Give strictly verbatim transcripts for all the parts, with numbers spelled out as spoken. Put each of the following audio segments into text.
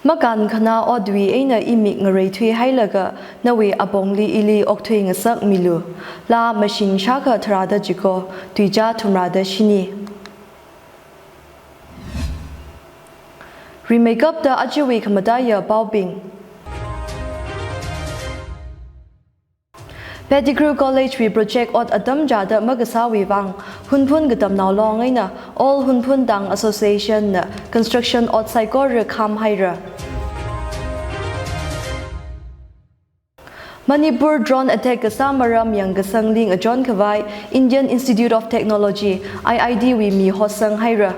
Makānkhanā otwui eina imik ngareithui hailaga, nawui apongli ili okthui ngasakmilu. Laa mashing shākha tharāda chiko, tuichā thumrāda shini. Rimeikapta ajawui khamataiya paobing. Pettigrew College wui project ot atam chāda makasāwui vang, Hunphun Katamnao Long eina All Hunphun Tang Association na construction ot saikora kham haira. Manipur drone attack kasā maram yangkasangli ngachon khavai Indian Institute of Technology, I I T wui mi hotsang haira.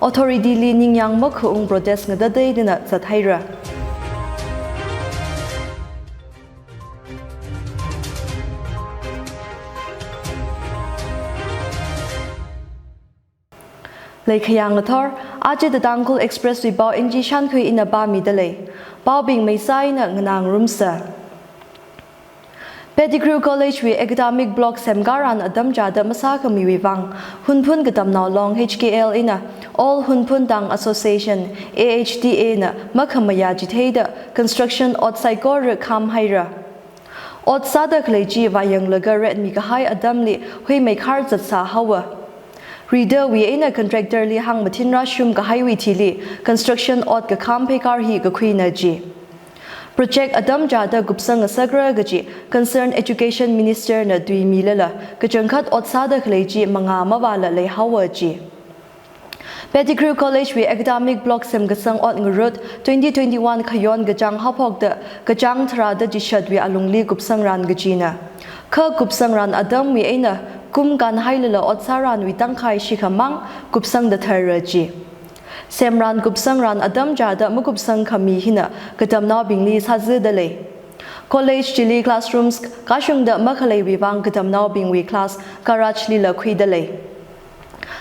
Authority li ningyāng makhaung protest ngatateidana zat haira. Leikhayang ngathor, aja The Tangkhul Express wui pao N G Shankhui ina pāmida lei. Paobing meisā eina nganāngarumsa. Pettigrew College wui academic block semkaran atam chāda masākhamiwui vang, Hunphun Katamnao Long H K L eina All Hunphun Tang Association, A H T A na makhamayā chitheida construction ot saikora kham haira. Ot sāda khalei chi vāyanglaga retmi kahai atamli huimeikhar zatsā haowa. Ridawui eina contractor li hāngmathin rāshum kahaiwui thili construction ot kakham pheikar hi kakhuina ji. Project atam chāda kupsang ngasakra kaji concerned Education Minister na tuimilala, kachangkhat ot sāda khalei chi mangā mavāla leihaowa ji. Pettigrew College wui academic block semkasang ot ngarut twenty twenty-one khayon kachāng haophokta kachāng tharāda chishatwui alungli kupsangran kajina. Kha kupsangran atamwui eina kum kānhailala ot sāranwui tangkhai shikhamang kupsangda tharra ji. Semran kupsangran atam chāda makupsang khami hina katamnaobingli sāzida lei. College chili classrooms kashungda makhaleiwui vang katamnaobingwui class garage lila khuida lei.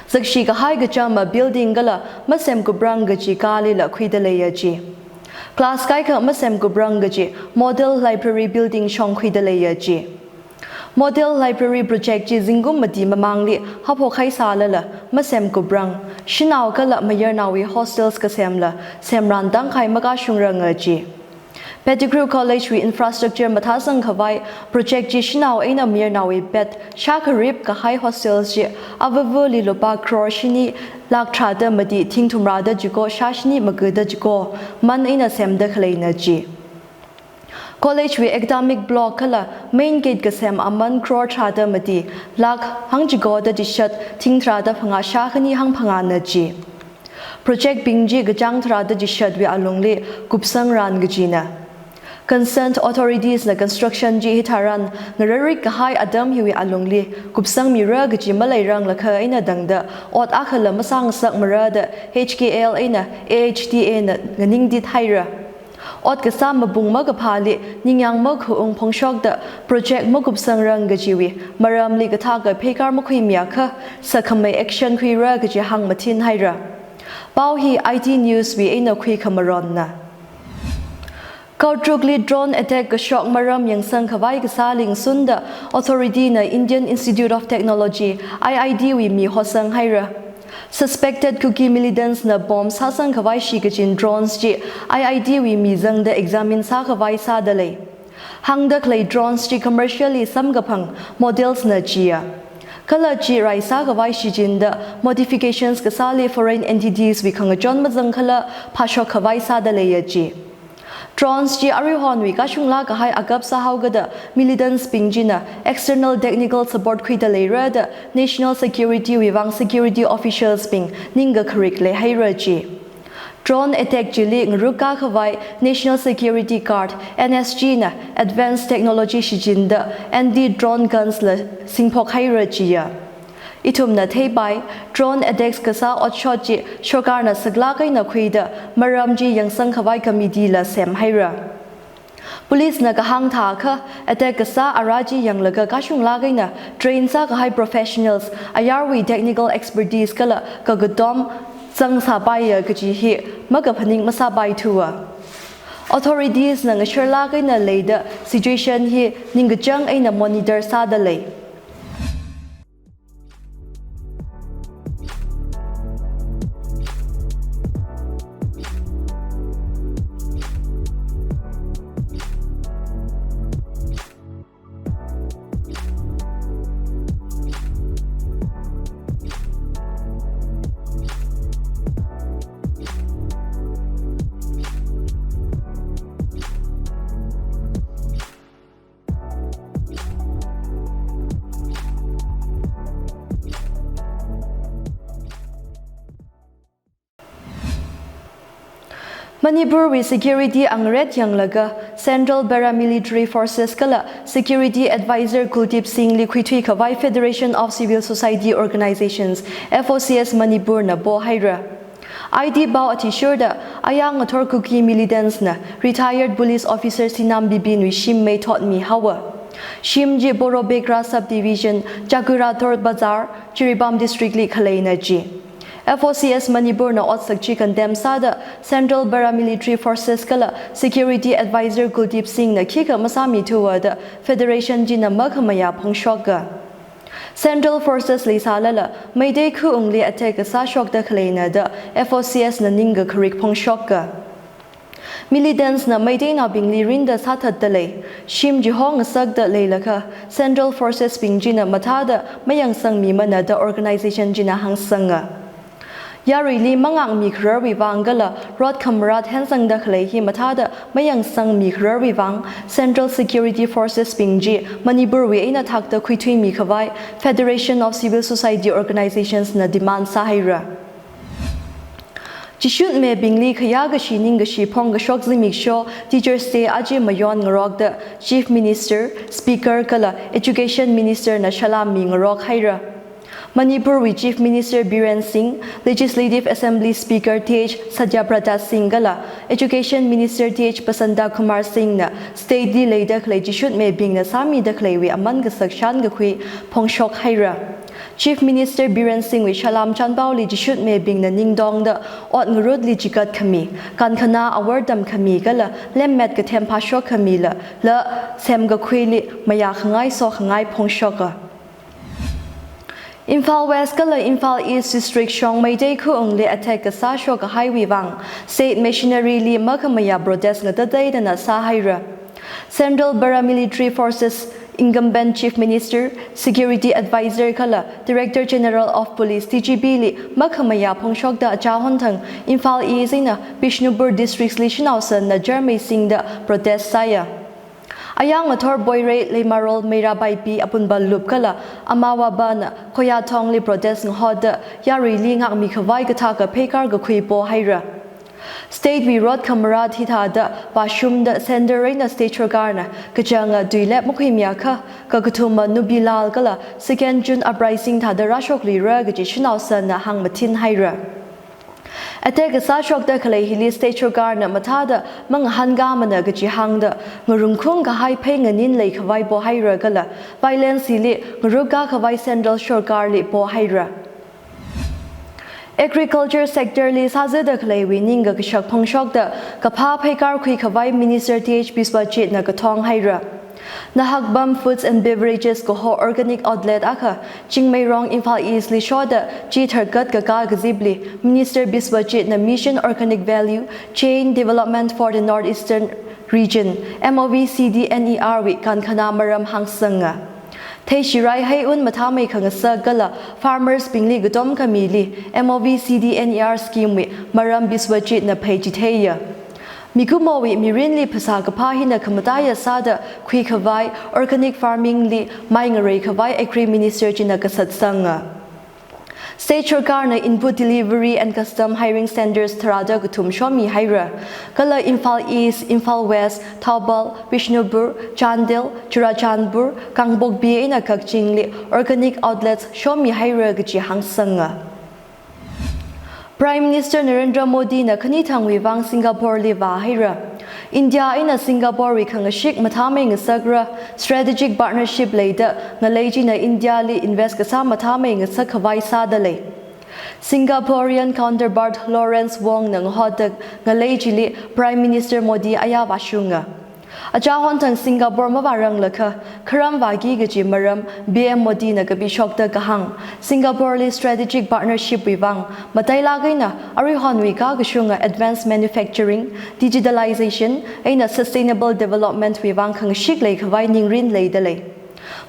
Zakshi kahai kachama building kala masemkuprang kaji kalila khuida leiya ji. Class kaikha masemkuprang kaji model library building shong khuida leiya ji. Model library project chi zingkum mati mamangli haophok haisālala masemkuprang, shanao kala mayarnaowui hostels kasemla semran tangkhai makashungranga ji. Pettigrew College wui infrastructure mathāsang khavai project chi shanao eina mayarnaowui bed shākharip kahai hostels chi avavali lupā crore shini lakh tharāda mati thing thumrāda chiko shāshini magada chiko man eina semda khaleina ji. College wui academic block kala main gate kasem aman crore tharāda mati lakh hangchikoda chishat thing tharāda phangā shākhani hangphangāna ji. Project bing chi kachāng tharāda chishatwui alungli kupsangran kajina. Concerned authorities na construction chi hitharan ngararik kahai atam hiwui alungli kupsangmira kaji maleiranglakha eina tangda ot akhala masāngasakmara da H K L eina A H T A na nganingtit haira. Ot kasā mapung makaphāli ningyāng makhaung phongshokta project makupsangrang kajiwui maramli kathaka pheikar makhuimiakha sakhamei action khuira kaji hāngmathin haira. Pao hi I T News wui eina khuikhamaronna. Kaotrukli drone attack kashok maram yangsang khavai kasāli ngasunda authority na Indian Institute of Technology, I I T wui mi hotsang haira. Suspected Kuki militants na bomb sāsang khavai shikachin drones chi I I T wui mi zangda examine sākhavai sāda lei. Hāngda khalei drones chi commercially samkaphang models na jiya. Kala chi rai sākhavai shichinda modifications kasāli foreign entities wui khangachon mazang khala phāshok khavai sāda leiya ji. Drones chi aruihonwui kashunglā kahai akap sāhaokada militants bing china external technical support khuida leira da national security wui vang security officials bing ningkakharik leihaira ji. Drone attack chili ngaruk kakhavai National Security Guard, N S G na advanced technology shichinda anti-drone guns la singphok haira jiya. Ithumna theipai, drone attacks kasā otshot chi sorkarna saklāk eina khuida maram chi yangsang khavai committee la sem haira. Police na kahāng thākha attack kasā ara chi yanglaga kashunglāk eina train sākahai professionals, ayarwui technical expertise kala kakatom zangsāpaiya kaji hi makaphaning masāpaithuwa. Authorities na ngasharlāk eina leida situation hi ningkachāng eina monitor sāda lei. Manipurwui security angret yanglaga Central Paramilitary Forces kala Security Advisor Kuldeep Singhli khuithui khavai Federation of Civil Society Organizations, F O C S Manipurna pohaira. I T pao athishurda ayang ngathor Kuki militants na retired police officer Sinam Bibinwui shim mei thotmi haowa. Shim chi Borobekra Subdivision, Chakwirathor Bazar, Jiribam District li khaleina ji. F O C S Manipurna otsak chi condemn sāda Central Paramilitary Forces kala Security Advisor Kuldeep Singhna khikha masāmithuwa da Federation china makhamayā phongshoka. Central Forces li sālala Meitei khaungli attack kasā shokda khaleina da F O C S na ningkakharik phongshoka. Militants na Meiteinaobingli rinda sāthatda lei. Shim chi hongasakda leilakha Central Forces bing china mathāda mayangsangmimana da organization china hāngsanga. Yaruili mangakmi khararwui vang kala rot khamarat hensangda khalei hi mathāda mayangsangmi khararwui vang Central Security Forces bing chi Manipurwui eina thakta khuithuimi khavai Federation of Civil Society Organizations na demand sāhaira. Chishutmebingli khayākashi ningkashi phongkashok zimiksho Teachers' Day aja mayon ngarokda Chief Minister, Speaker kala Education Minister na salam mingarok haira. Manipurwui Chief Minister Biren Singh, Legislative Assembly Speaker T H Satyabrata Singh kala Education Minister T H Basanta Kumar Singh na state li leida khalei chishutmebingna sāmida khaleiwui aman kasak shankakhui phongshok haira. Chief Minister Biren Singhwui salam chanpaoli chishutmebingna ningtongda ot ngarutli chikat khami, kankhana awor tam khami kala lemmet kathem phāshok khamila, la semkakhuili mayā khangai sokhangai phongshoka. Imphal West kala Imphal East District shong Meitei khaungli attack kasā shokkahaiwui vang, state machinery li makhamayā protest ngatateidana sāhaira. Central Paramilitary Forces incumbent Chief Minister, Security Advisor kala Director General of Police, D G P li makhamayā phongshokda achahon thang Imphal East eina Bishnupur districts li shanao sanna jarmei singda protest sāya. Ayang ngathor Boirei, Leimarol, Meirabaipi, Apunba Lup kala Amawabana Khoyathongli protest ngahoda yaruili ngakmi khavai kathaka pheikar kakhui pohaira. State wui rot khamarat hithāda vāshungda centre eina state sorkarna kachanga tuilep makhuimiakha, kakathuma Nubilal kala second June uprising thāda rāshoklira kaji shanao sanna hāngmathin haira. Attack kasā shokda khalei hili state sorkarna mathāda mangahānkāmana kaji hāngda ngarumkhung kahai phei nganin leikhavai pohaira kala violence hili ngarupkā khavai central sorkarli pohaira. Agriculture sector li sāzada khaleiwui ningkakashak phongshokda kaphā pheikar khui khavai Minister T H Biswajitna kathong haira. Nahakbam Foods and Beverages kaho organic outlet akha Chingmeirong Imphal East li shoda chi tharkat kakā kazipli Minister Biswajitna Mission Organic Value Chain Development for the North Eastern Region, M O V C D N E R wui kankhana maram hāngsanga. Theishirai heiun mathāmei khangasak kala farmers bingli katom khamili M O V C D N E R scheme wui maram Biswajitna pheichitheiya. Mikumowui mirinli phasā kaphā hina khamataiya sāda khui khavai organic farming li mai ngarei khavai Agri Minister china kasatsanga. State sorkarna input delivery and custom hiring centres tharāda kathum shomi haira. Kala Imphal East, Imphal West, Thoubal, Bishnupur, Chandel, Churachandpur, Kangpokpi eina Kakching li organic outlets shomi haira kaji hāngsanga. Prime Minister Narendra Modi na khanithangwui vang Singapore li vāhaira. India eina Singapore wui khangashik mathāmei ngasakra, strategic partnership leida ngalei china India li invest kasā mathāmei ngasak khavai sāda lei. Singaporean counterpart Lawrence Wong na ngahoda ngalei chili Prime Minister Modi aya vāshunga. Achahon thang Singapore mavāranglakha kharam vāki kaji maram P M Modi na kapishokda kahāng, Singapore li strategic partnership wui vang matailak eina aruihonwui kakashunga advanced manufacturing, digitalization eina sustainable development wui vang khangashik leikhavai ningrin leida lei.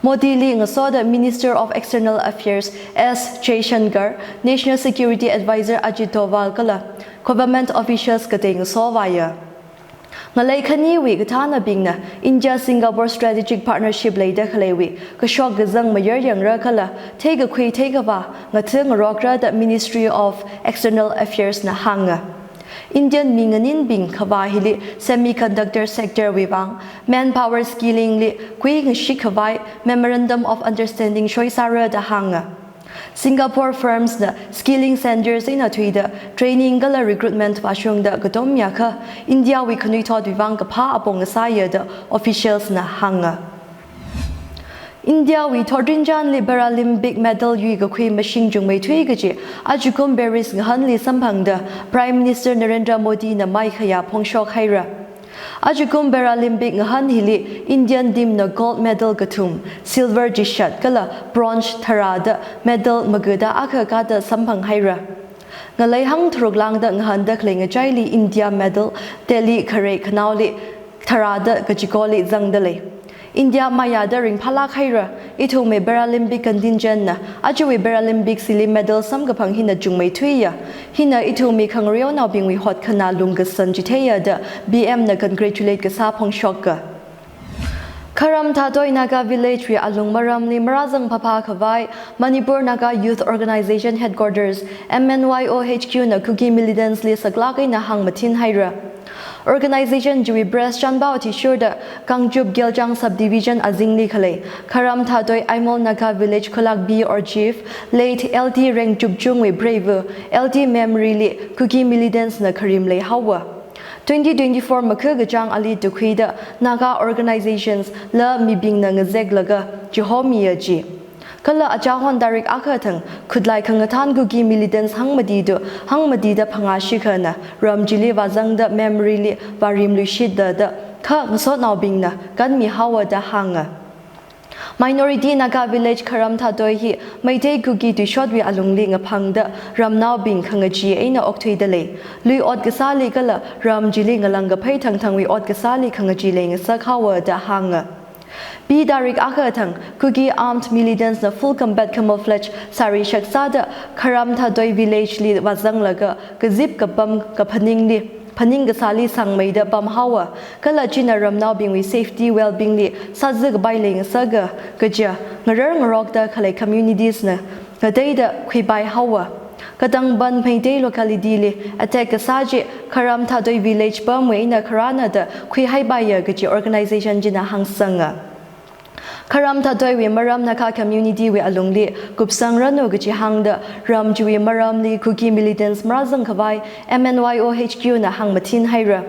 Modi li ngasoda Minister of External Affairs S Jaishankar, National Security Advisor Ajit Doval kala government officials katei ngasovāya. Ngalei khaniwui kathānabingna India Singapore strategic partnership leida khaleiwui kashok kazang mayar yangra kala theikakhui theikavā ngatha ngarokra da Ministry of External Affairs na hānga. Indian mi nganinbing khavā hili semiconductor sector wui vang manpower skilling li kuingashit khavai Memorandum of Understanding shoisāra da hānga. Singapore firms na skilling centers eina thuida training kala recruitment vāshungda katom miakha India wui khanuithot wui vang kaphā apong ngasāya da officials na hānga. India wui thotrinchānli Paralympic medal yuikakhui mashing chungmeithui kaji ajakum Paris ngahanli samphangda Prime Minister Narendra Modi na maikhayā phongshok haira. Ajakum Paralympic ngahan hili Indian team na gold medal kathum, silver chishat kala bronze tharāda medal magada akha kada samphang haira. Ngalei hangtharuk lāngda ngahānda khalei ngachaili India medal Delhi khare khanaoli tharāda kachikoli zangda lei. India mayāda ringphālāk haira, ithumwui Paralympic contingent na ajawui Paralympics hili medal samkaphang hina chungmeithuiya. Hina ithumwui khangareonaobingwui hotkhana lungkasan chitheiya da P M na congratulate kasā phongshoka. Kharam Thatoi Naga Village wui alung maramli marāzang phāphā khavai Manipur Naga Youth Organization Headquarters, M N Y O H Q na Kuki militants li saklāk eina hāngmathin haira. Organization chiwui press chānpao athishurda Kangchup Gelchang Subdivision azingli khalei Kharam Thatoi Aimol Naga Village Khulakbi or Chief late L T Rengchupchungwui preiva L T memory li Kuki militants na kharim leihaowa. Twenty twenty-four makha kachāng ali tukhuida Naga organizations la mibingna ngazeklaga chihomiya ji. Kala achahon tarik akha thang khutlai khangathān Kuki militants hangmati tu hangmatida phangā shikhana ram chili vāzangda memory li vārimluishitda da kha ngasotnaobingna kanmihaowa da hānga. Minority Naga village Kharam Thatoi hi Meitei Kuki tuishotwui alungli ngaphangda ramnaobing khangachee eina okthuida lei. Lui ot kasāli kala ram chili ngalang kaphei thangthangwui ot kasāli khangachee leingasakhaowa da hānga. Pi tarik akha thang Kuki armed militants na full combat camouflage sari shaksāda Kharam Thatoi village li vāzanglaga kazip kapam kaphaningli phaning kasāli sangmeida pamhaowa, kala china ramnaobingwui safety well-being li sāzi kapai leingasaka kaja ngarar ngarokda khalei communities na ngateida khuipaihaowa. Katangban Meitei locality li attack kasā chi Kharam Thatoi village pamwui eina kharāna da khuihaipaiya kaji organization china hāngsanga. Kharam Thatoiwui maram Naga community wui alungli kupsangranu kaji hāngda ram chiwui maramli Kuki militants marāzang khavai M N Y O H Q na hāngmathin haira.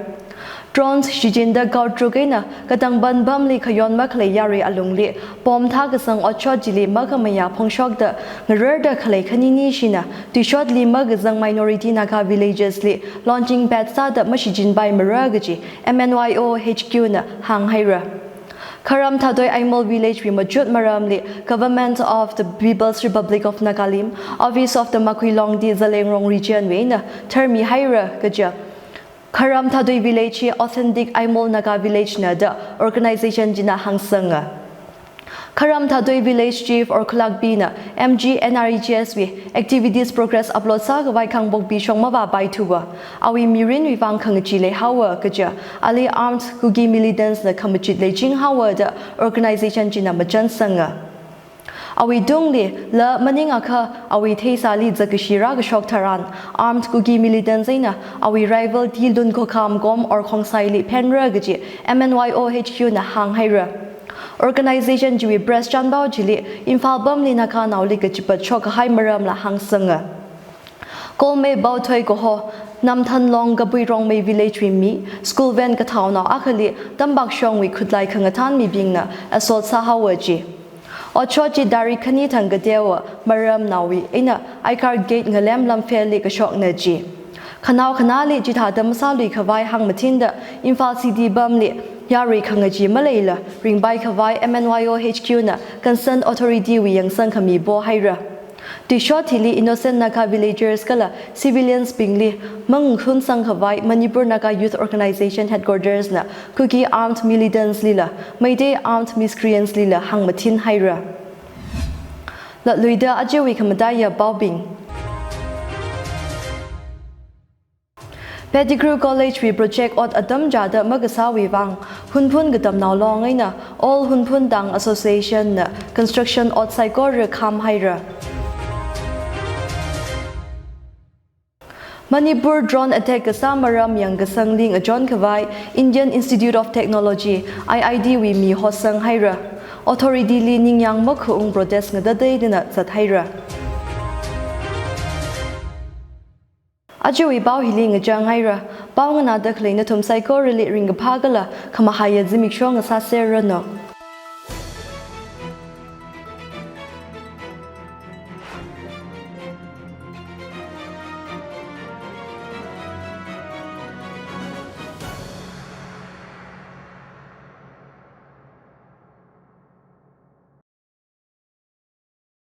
Drones shichinda gaotruk eina katangban pamli khayon makhalei yarui alungli bomb thākasang otshot chili makhamayā phongshokda ngararda khalei khanini shina tuishotli makazang minority Naga villages li launching pad sāda mashichinpaimara kaji M N Y O H Q na hānghaira. Kharam Thatoi Aimol village wui machut maramli Government of the People's Republic of Nagalim, Office of the Makhuilongdi Zeliangrong Region wui eina tharmihaira kaja Kharam Thatoi village hi authentic Aimol Naga village na da organization china hāngsanga. Kharam Thatoi village chief or Khulakbi na M G N R E G S wui activities progress upload sākhavai Kangpokpi shong mavāpaithuwa. Awui mirinwui vang khangachee leihaowa kaja ali armed Kuki militants na khamachit leichinghaowa da organization china machansanga. Awui tungli la maningakha awui theisāli zakkashi rākashok tharan armed Kuki militants eina awui rival T Lun Khokham kom or Khongsaili phenra kaji M N Y O H Q na hānghaira. Organization chiwui press chānpao chili Imphal pamli Naganaoli kachipat shokkahai maramla hāngsanga. Kolmei Baothoi kaho Namthanlong Kabuirongmei village wui mi school van kathaonao akhali tampakshongwui khutlai khangathān mibingna assault sāhaowa ji. Otshot chi tarik khani thang kateowa maramnaowui eina Aikar Gate ngalem lamfeli kashokna ji. Khanao khanāli chithāda masālui khavai hāngmathinda Imphal City pamli yarui khangachee maleila ringpai khavai M N Y O H Q na concerned authority wui yangsang khami pohaira. Tuishot hili innocent Naga villagers kala civilians bingli mangkhunsang khavai Manipur Naga Youth Organization Headquarters na Kuki armed militants lila Meitei armed miscreants lila hāngmathin haira. Latluida ajawui khamataiya paobing. Pettigrew College wui project ot atam chāda makasāwui vang Hunphun Katamnao Long eina All Hunphun Tang Association na construction ot saikora khāmhaira. Manipur drone attack kasā maram yangkasangli ngachon khavai Indian Institute of Technology, I I T wui mi hosang haira. Authority li ningyāng makhaung protest ngatateidana zat haira. Ajawui pao hili ngachang haira. Pao nganāda khalei nathum saikorali ringkaphā kala khamahaiya zimiksho ngasāserranu.